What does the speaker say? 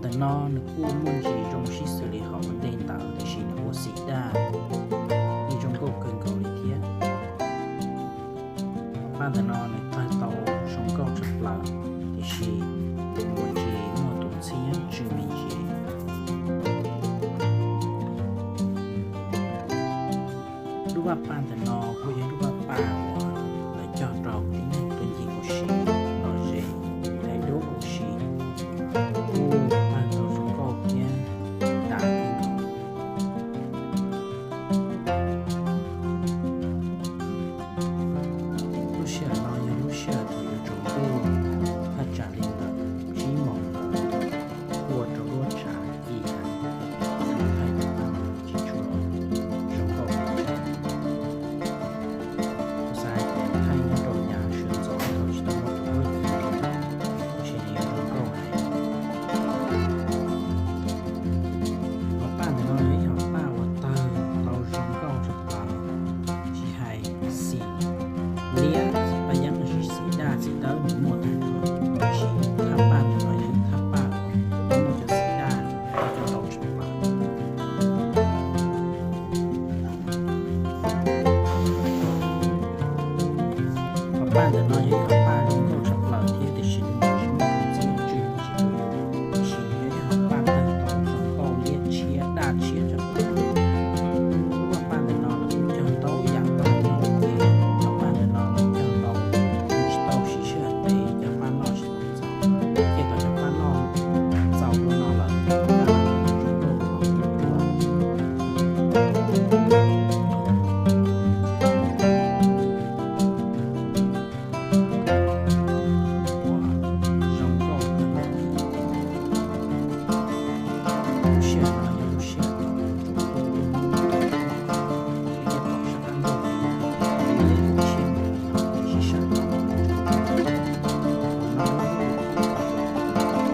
Ntawm no nws kuj muaj ntsis zoo sib xws li hauv ua ntej ntawd, tiam sis nws ua xim daj, yeej zoo nkauj kawg nkaus li thiab. Paj ntawm no nws tawg tau zoo nkauj tshaj plaws, tiam sis nws ua ntsis muaj tus ntxhiab tsw me ntsis. Lub vaj paj